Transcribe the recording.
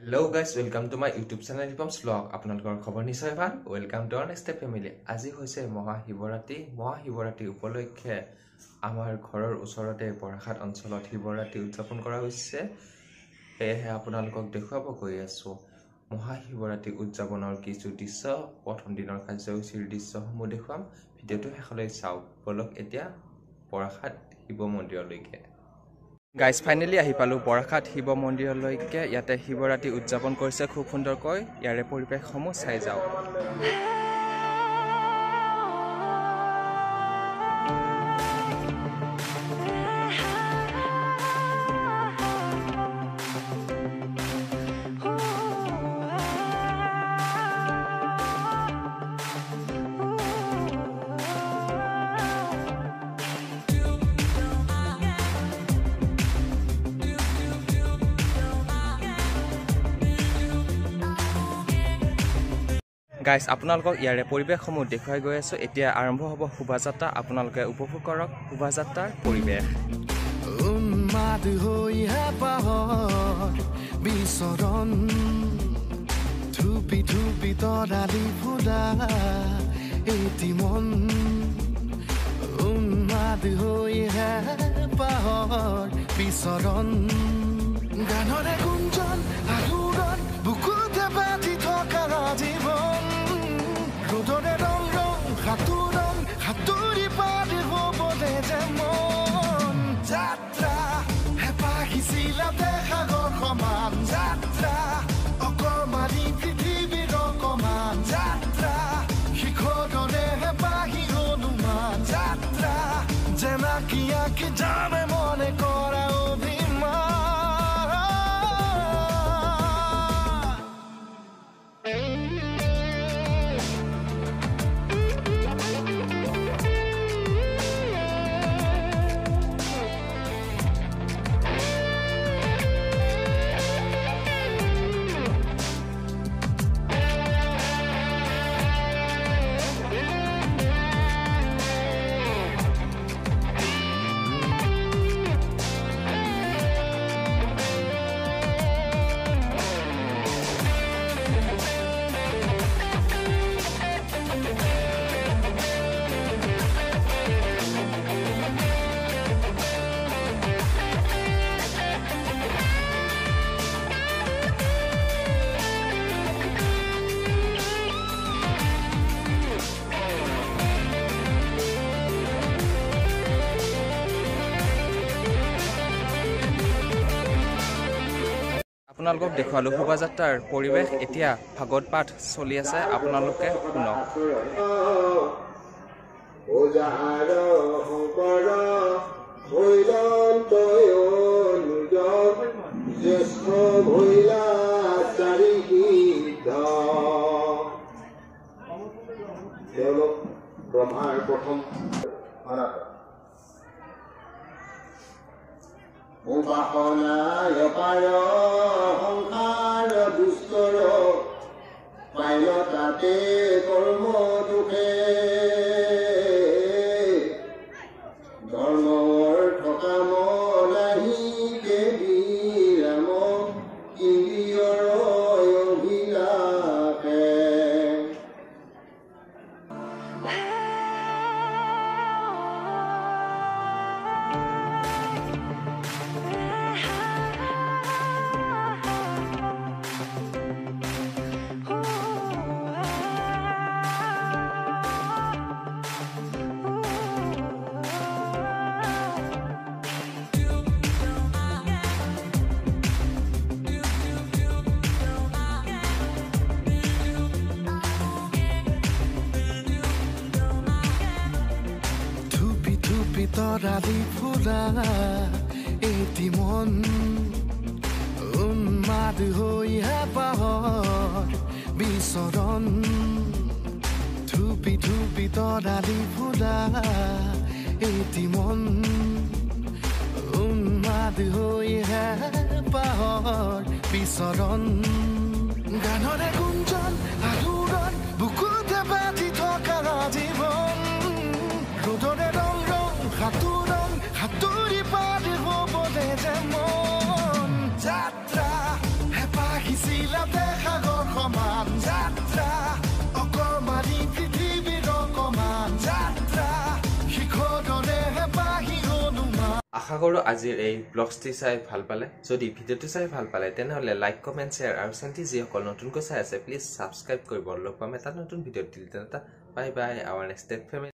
Hello guys, welcome to my YouTube channel Ripam's vlog. আপোনালোকৰ খবৰ নিশ্চয় ভাল। Welcome to our next family. আজি হৈছে মহাশিৱৰাত্ৰি। মহাশিৱৰাত্ৰি উপলক্ষে আমাৰ ঘৰৰ ওচৰতে বৰাখাট অঞ্চলত শিৱৰাত্ৰি উদযাপন কৰা হৈছে। সেয়েহে আপোনালোকক দেখুৱাব গৈ আছোঁ মহাশিৱৰাত্ৰি উদযাপনৰ কিছু দৃশ্য। প্ৰথম দিনৰ কাৰ্যসূচীৰ দৃশ্যসমূহ দেখুৱাম। ভিডিঅ'টো শেষলৈ চাওক। ব'লক এতিয়া বৰাখাট শিৱ মন্দিৰলৈকে। গাইজ, ফাইনেলি আহি পালোঁ বৰাখাট শিৱ মন্দিৰলৈকে। ইয়াতে শিৱৰাত্ৰি উদযাপন কৰিছে খুব সুন্দৰকৈ। ইয়াৰে পৰিৱেশসমূহ চাই যাওক। গাইজ, আপোনালোকক ইয়াৰে পৰিৱেশসমূহ দেখুৱাই গৈ আছোঁ। এতিয়া আৰম্ভ হ'ব শোভাযাত্ৰা। আপোনালোকে উপভোগ কৰক শোভাযাত্ৰাৰ পৰিৱেশ। উন্মাদ হৈ হেঁপাহৰ বিচৰণ, ধুপি ধুপি তৰালি ফুলা এটি মন। উন্মাদ হৈ হেঁপাহৰ বিচৰণ, গানৰে গুঞ্জন আলোড়ন বুকুতে বাজি থকা জীৱন। ৰ'দৰে ৰং ৰং সাঁতোৰণ সাঁতুৰি পাৰ হ'বলে যে মন। যাত্ৰা হেঁপাহ সিঁচিলাতে সাগৰ সমান, যাত্ৰা অকমানি পৃথিৱীৰ অকমান, যাত্ৰা শিখৰৰে হেঁপাহি হনুমান, যাত্ৰা যেনাকি আঁকি যামে মনে কৰা অভিমান। আপোনালোকক দেখুৱালোঁ শোভাযাত্ৰাৰ পৰিৱেশ। এতিয়া ভাগৱত পাঠ চলি আছে, আপোনালোকে শুনক। তেওঁলোক ব্ৰহ্মাৰ প্ৰথম অনাথ। উপাসনায় পাৰ সংসাৰ দুস্তৰ, পাইল তাতে কৰ্ম দুখে। ধৰ্ম অৰ্থ কাম নাহিকে বিৰাম, ইন্দ্ৰিয়ৰ অভিলাষে। ধুপি ধুপি তৰালি ফুলা এটি মন, উন্মাদ হৈ হেঁপাহৰ বিচৰণ। ধুপি ধুপি তৰালি ফুলা এটি মন, উন্মাদ হৈ হেঁপাহৰ বিচৰণ। গানৰে গুঞ্জন আলোড়ন বুকুতে বাজি থকা জীৱন। ৰ'দৰে ৰং ৰং সাঁতোৰণ সাঁতুৰি পাৰ হ'বলে যে মন। যাত্ৰা হেঁপাহ সিঁচিলা বিলাতে সাগৰ সমান যাত্ৰা অকমানি পৃথিৱীৰ অকমান যাত্ৰা শিখৰে হেঁপাহী হনুমান। আশা কৰোঁ আজিৰ এই ব্লগছটি চাই ভাল পালে। যদি ভিডিঅ'টো চাই ভাল পালে, তেনেহ'লে লাইক, কমেণ্ট, শ্বেয়াৰ আৰু চেনেলটি যিসকল নতুনকৈ চাই আছে, প্লিজ ছাবস্ক্ৰাইব কৰিব। লগ পাম এটা নতুন ভিডিঅ'ত। দিল, bye bye, our next family.